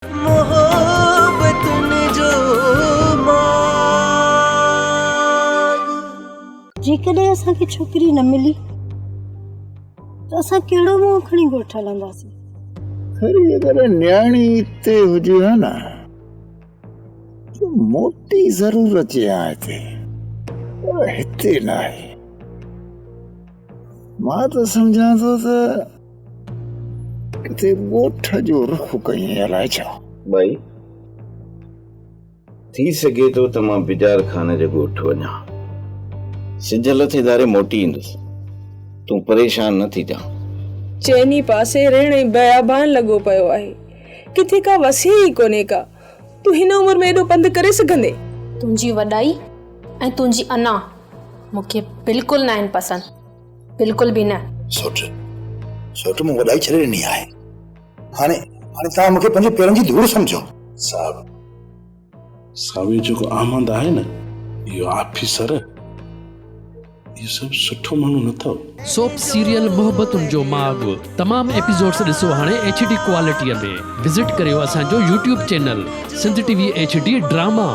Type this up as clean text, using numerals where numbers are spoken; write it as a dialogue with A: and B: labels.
A: محبتن جو ماڳ.
B: جيڪڏهن اسان کي ڇوڪري نه ملي ته اسان ڪهڙو منهن کڻي ڳوٺ هلنداسين؟
C: خير جيڪڏهن نياڻي اتي هجي ها نه ته موٽي ضرور اچي ها هتي، پر هتي ناهي. مان ته سمجهان ٿو ته ڪٿي ڳوٺ جو رخ ڪيئي الائي ڇا.
D: ٻائي، ٿي سگهي ٿو ته مان بجار خان جي ڳوٺ وڃان. سج لٿي ڌاري موٽي ايندس. تون پريشان نه ٿيجان.
E: چئني پاسي رڻ ۽ بيابان لڳو پيو آهي. ڪٿي ڪا وسي ئي ڪونهي ڪا. تون هن عمر ۾ ايڏو پنڌ ڪري سگهندين؟
F: تنهنجي وڏائي ۽ تنهنجي انا مون کي بلڪل ناهن پسند. بلڪل به نه.
G: سوٽ، سوٽ مون وڏائي ڇڏي ڏني آهي. هاڻي، هاڻي توهان مون کي پنهنجي پيرن جي ڌوڙ سمجهو.
H: صاحب، صاحب اهو جيڪو احمد آهي نه، اهو آفيسر، اهو سڀ سٺو ماڻهو نه اٿو.
I: سوپ سيريل محبتن جو ماڳ تمام ايپيسوڊس ڏسو هاڻي ايڇ ڊي ڪوالٽي ۾ وزٽ ڪريو اسان جو YouTube channel Sindh T V H D drama.